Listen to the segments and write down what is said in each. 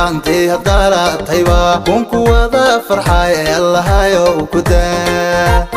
Wayaantii haddalatayba kunku wada farxay, Allahayow ku daa.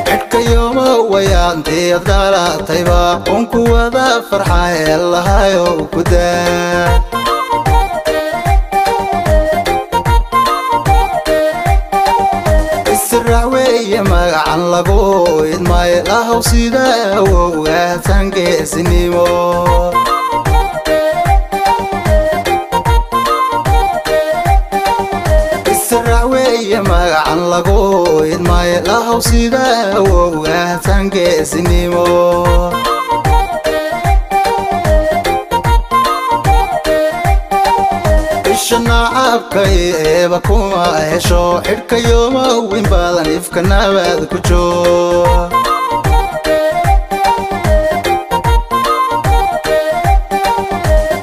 Cidhkayoma wayaantii haddalatayba kunku wada farxay, Allahayow ku daa. Israac weeye magacan lagu idmay, lahow sida awowgaatan geesinimo. Israac weeye magacan lagu idmay, lahow sida awowgaatan geesinimo. Isha nacabkay eeba kuma hesho, xidhkayoma weyn badan ifka nabad ku joog.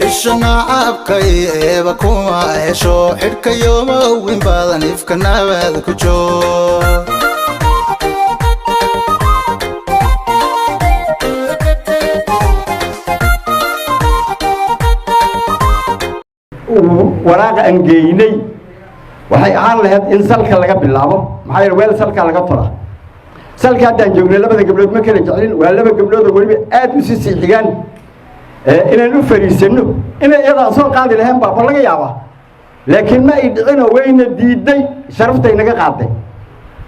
Isha nacabkay eeba kuma hesho, xidhkayoma weyn badan ifka nabad ku joog. Waraaqa aan geynay waxay ahaan lahayd in salka laga bilaabo, maxaa yeele weel salkaa laga tola. Salka haddaan joognay, labada gabdhood ma kala jecelin, waa laba gabdhood oo weliba aad u sii xigaan. Inaan u fariisanno inay iyadaa soo qaadi lahayn baa laga yaabaa, laakiin ma ay dhicinoo wayna diiday, sharaftay naga qaaday.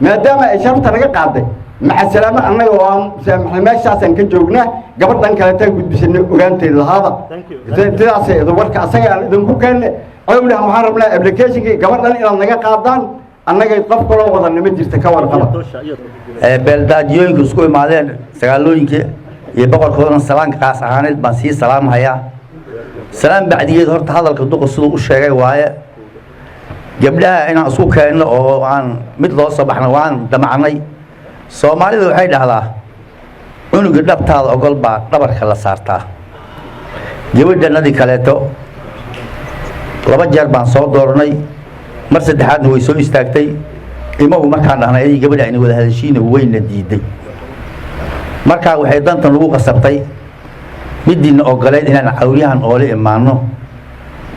Maadaama ay sharafta naga qaaday, maca salaamo, annaga oo aan saamaxnay, meeshaasaan ka joognaa. Gabadhan kaleetaan gudbisanay, ogaanteed lahaada. Sidaas warka asaga aan idinku keenne. Cawlahan waxaan rabnaa applicationkii gabadhan inaad naga qaadaan, annaga qof kaloo wadanna ma jirta, ka warqaba. Beeldaajiyooyinka isku imaadeen, sagaalooyinka iyo boqorkoodana salaanka qaas ahaaneed baan sii salaamhayaa. Salaam bacdigeed, horta hadalka duqa siduu u sheegay waaye, gabdhaha inaan isku keenno oo aan mid loo soo baxno waan damacnay. Soomaalida waxay dhahdaa, cunuga dhabtaada ogol baa dhabarka la saartaa. Gabadhanadii kaleeto laba jeer baan soo doornay, mar saddexaadna way soo istaagtay. Imahu markaan dhahnay ayay gabadha ayna wada hadashiina, wayna diiday. Markaa waxay dantan lagu qasabtay midiina ogoleyd inaan cawliyahan oole imaano,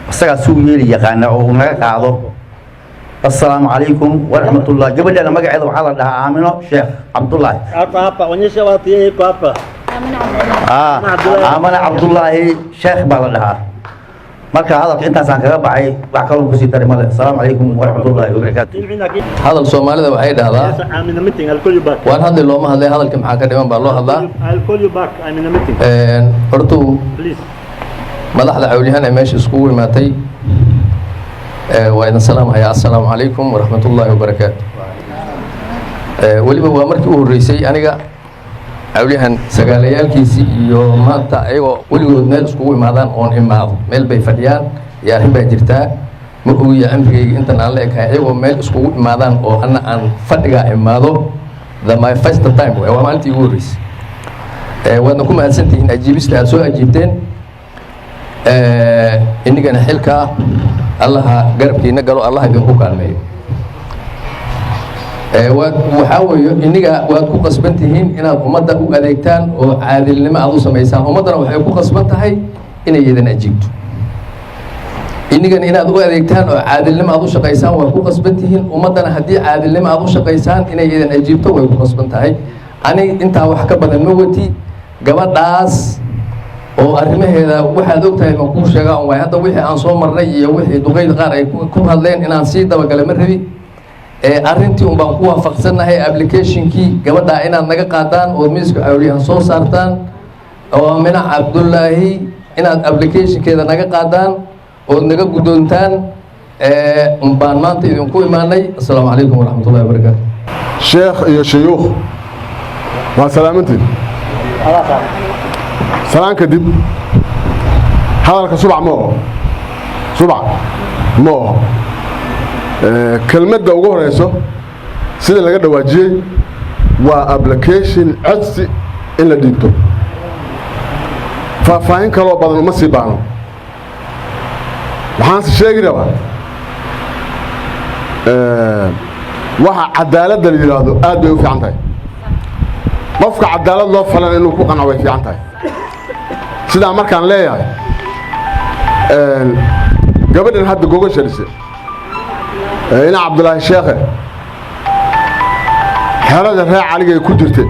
isagaa suu yeeli yaqaana oo uu naga qaado. Assalaamu calaykum waraxmatullah. Gabadhana magaceeda waxaa la dhahaa Aamino Sheekh Cabdullaahi. Hapa hapa, onyesha watu yeye iko hapa. Aamina Cabdullaahi Sheekh baa la dhahaa. Marka hadalka intaasaan kaga baxay, wax kaloo kusii dari male. Asalaamu calaykum waraxmatullaahi wabarakaatu. Hadal Soomaalida waxay dhahdaa, I'm in a meeting. I'll call you back. waan hadli looma hadlay, hadalka maxaa ka dhiman baa loo hadlaa. I'll call you back. I'm in a meeting. Hortuu Please. madaxda cawliyahan ee meesha iskugu imaatay waa idin salaamhayaa. Assalaamu calaykum waraxmatullaahi wabarakaatu. Weliba waa markii u horreysay aniga cawliyahan sagaalayaalkiisii iyo maanta ayagoo weligood meel iskugu imaadaan oon imaado. Meel bay fadhiyaan iyo arrin baa jirtaa, ma ogiya cimrigayga intan aan la ekahay ayagoo meel iskugu imaadaan oo anna aan fadhigaa imaado. The my first time waay, waa maalintii ugu horreysay. Waadna ku mahadsantihiin ajiibista aad soo ajiibteen. Inigana xilkaa Allaha garabkiina galo, Allaha idinku kaalmeeyo. Waad waxaa weeye iniga waad ku qasban tihiin inaad ummadda u adeegtaan oo caadilnimo aad u samaysaan. Ummaddana waxay ku qasban tahay inay idin ajiibto. Inigana inaad u adeegtaan oo caadilnimo aad u shaqaysaan waad ku qasban tihiin. Ummaddana haddii caadilnimo aad u shaqaysaan, inay idin ajiibto way ku qasban tahay. Ani intaa wax ka badan ma wati. Gabadhaas oo arrimaheeda waxaad og tahay ma kuu sheegaa un waay. Hadda wixii aan soo marnay iyo wixii duqeyd qaar ay ku hadleen inaan sii dabagala ma rabi. Ee arrintii un baan ku waafaqsannahay, applicationkii gabadhaa inaad naga qaadaan ood miiska cawliyahan soo saartaan, oo Amina Cabdullaahi inaad applicationkeeda naga qaadaan ood naga guddoontaan un baan maanta idinku imaanay. Assalaamu calaykum waraxmatullahi wabarakaatu. Sheekh iyo shuyuukh, waa salaamantiin. Salaan kadib, hadalka subac ma oho, subac ma oho. Kelmadda ugu horeyso sida laga dhawaajiyey waa application, codsi in la dhiibto. Faahfaahin kaloo badan uma sii baahno. Waxaanse sheegi rabaa, waxa cadaaladda la yidhaahdo aad bay u fiican tahay. Qofka cadaalad loo falan inuu ku qanco way fiican tahay. Sidaa markaan leeyahay, gabadhan hadda gogosha dhise, ina Cabdulaahi Sheekhe, xerada reer Caligay ku jirtay,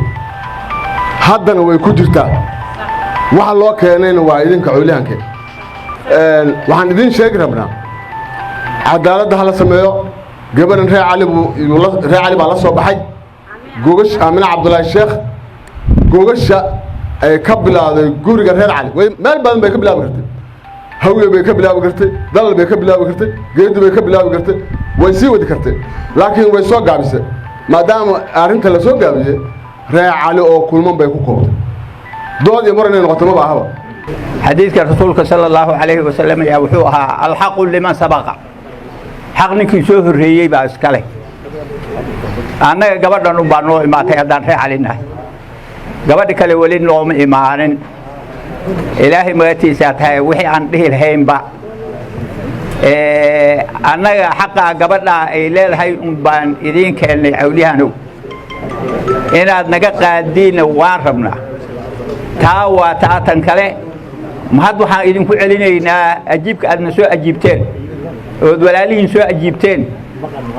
haddana way ku jirtaa. Waxa loo keenayna waa idinka cowlihanke. Waxaan idiin sheegi rabnaa, cadaaladda hala sameeyo. Gabadhan reer Cali buu, reer Cali baa la soo baxay gogash. Aamina Cabdulaahi Sheekh gogasha ay ka bilowday guriga reer Cali. Way meel badan bay ka bilaabi kartay, Hawiye bay ka bilaabi kartay, Dalal bay ka bilaabi kartay, Geedi bay ka bilaabi kartay, way sii wadi kartay, laakiin way soo gaabisay. Maadaama arrinta la soo gaabiyey, reer Cali oo kulman bay ku koobtay. Dood iyo muran inay noqoto maba ahaba. Xadiidka rasuulka sala Allahu calayhi wasalam ayaa wuxuu ahaa: "Alxaqu liman sabaqa." Xaq ninkii soo horreeyey baa iska leh. Annaga gabadhan un baa noo imaatay haddaan reer Calinahay. Gabadha kale weli nooma imaanin. Ilaahay magatiisaa tahay wixii aan dhihi lahaynba. Annaga xaqaa gabadhaa ay leedahay un baan idiin keennay. Cawliyahanow, inaad naga qaadiinna waan rabnaa. Taa waa taa. Tan kale, mahad waxaan idinku celinaynaa ajiibka aadna soo ajiibteen ood walaalihiin soo ajiibteen.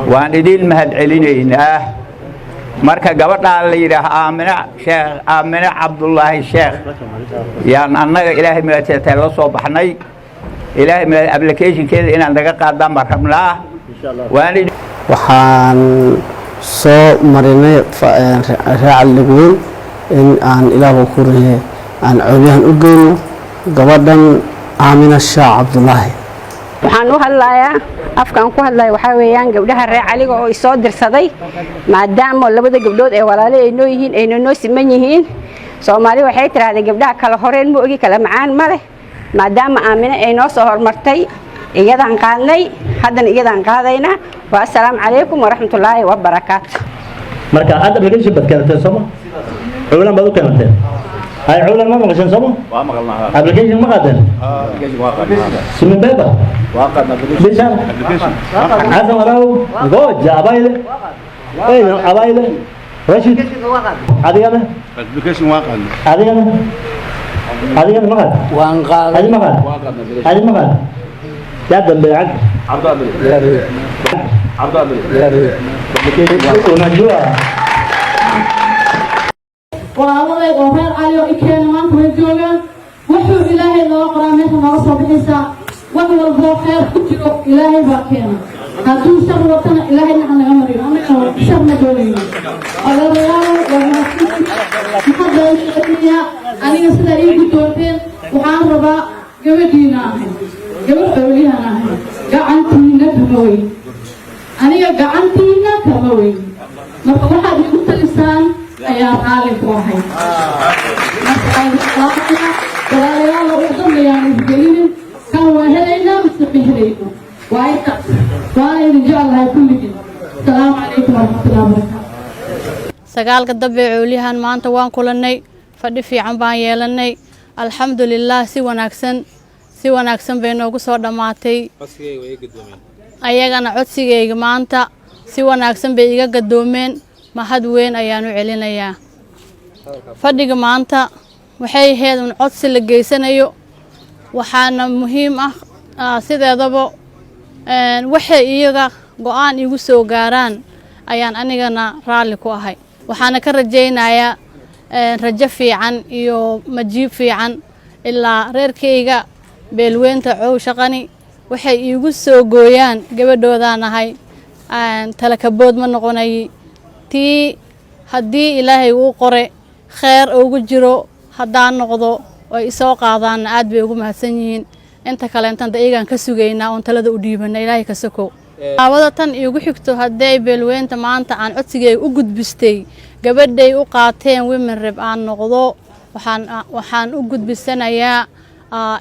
Waan idin mahad celinaynaa. Marka gabadhaa la yidhaah Aamine Sheekh, Aamine Cabdulaahi Sheekh, yaan annaga Ilaahay magateeta la soo baxnay. Ilaahay ma applicationkeeda inaad naga qaadaan baan rabnaa. Waan Waxaan soo marinay reer Cali in aan Ilaahu ku riye aan cowliyahan u geyno gabadhan Aamina Shaah Cabdulaahi. Waxaan u hadlayaa, afkaan ku hadlaya waxaa weeyaan gabdhaha reer Caliga oo isoo dirsaday, maadaama labada gabdhood ee walaalo ay noo yihiin, ayna noo siman yihiin. Soomaali waxay tirahdeen, "Gabdhaha kala horeen ma ogi, kala macaan ma leh." Maadaama Aamine ay noo soo hormartay, iyadaan qaadnay, haddana iyadaan qaadaynaa. Waa assalaamu calaykum waraxmatullaahi wabarakaatu. Marka aad application baad keenateen, sooma? Cowlan baad u keenateen. Hay, cowlan ma maqasheen, sooma? Waa maqalnaa. Application ma qaateen? Simebeba bishan Xasan Walaw ngoja abayle abayle Rashid, adigana? Application waa qaadnay. Adigana, adigana ma qaad? Waan qaaday. Adi ma qaad? Adi ma qaad? Yaa dambeeya? Cabdi Cabdi. Unajua. Walaaladay oo reer Cali oo ikeena maanta way joogaan. Wuxuu Ilaahay nooga qoraa meesha nooga soo bixaysaa. Wax walboo khayr ku jiro Ilaahay baa keena. Hadduu shar watana, Ilaahayna ha naga mariyo. Annaga shar ma doonayno. Odayaalo, waa mahadsantihiin. Maxad baan celinayaa aniga sidaa ii guddoonteen. Waxaan rabaa, gabadhiina ahay, gabadh cowliyahan ahay, gacantiina kama weyn. Aniga gacantiina kama weyn. Marka waxaad igu talisaan ayaa raalli ku ahay. Marka walaalayaal, u dambayaan isgelinin. Kan waa helaynaa mise ma helayno? Waa intaas. Waana idin jeclahay kulligiin. Asalaamu calaykum waraxmatullahi wabarakaatu. Sagaalka dambe cooliyahan maanta waan kulannay, fadhi fiican baan yeelannay, alxamdulilah. Si wanaagsan, si wanaagsan bay noogu soo dhammaatay. Ayagana codsigayga maanta si wanaagsan bay iga gadoomeen. Mahad weyn ayaan u celinayaa. Fadhiga maanta waxay ahayd un codsi la geysanayo. Waxaana muhiim ah, sideedaba waxay iyaga go-aan igu soo gaaraan ayaan anigana raalli ku ahay. Waxaana ka rajaynayaa rajo fiican iyo majiib fiican ilaa reerkayga beelweynta Cow Shaqani waxay iigu soo gooyaan. Gabadhoodaan ahay, talakabood ma noqonay. Tii haddii Ilaahay uu qore kheer ugu jiro haddaan noqdo oy isoo qaadaanna, aad bay ugu mahadsan yihiin. Inta kaleentan da iyagaan ka sugaynaa oon talada u dhiibana, Ilaahay ka sokow. Aawada tan iigu xigto, hadday beelweynta maanta aan codsigayga u gudbistay gabadhay u qaateen women rep aan noqdo, waxaan u gudbisanayaa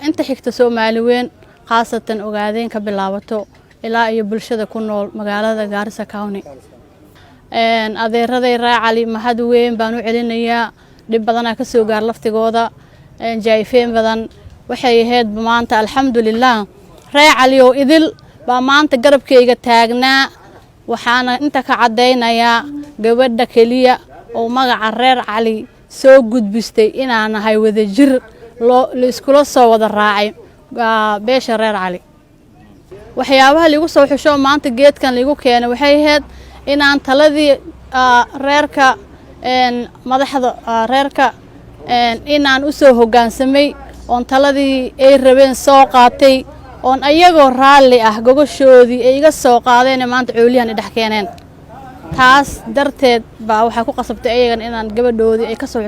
inta xigta Soomaali weyn, khaasatan Ogaadeen ka bilaabato ilaa iyo bulshada ku nool magaalada Gaarisa County. Adeeraday raacali mahad weyn baan u celinayaa. Dhib badanaa ka soo gaar laftigooda, jaayfeen badan waxay ahayd. Maanta alxamdulilah, raacali oo idil baa maanta garabkayga taagnaa. Waxaana inta ka caddaynayaa gabadha keliya oo magaca reer Cali soo gudbistay inaan nahay wadajir. Loo la iskula soo wada raacay beesha reer Cali. Waxyaabaha liigu soo xusho maanta geedkan liigu keenay waxay ahayd inaan taladii reerka, madaxda reerka, inaan u soo hoggaansamay oon taladii ay rabeen soo qaatay, oon ayagoo raalli ah gogoshoodii ay iga soo qaadeen maanta Cowliyahan i dhex keeneen. Taas darteed baa waxaa ku qasabtay ayagan inaan gabadhoodii ay ka soo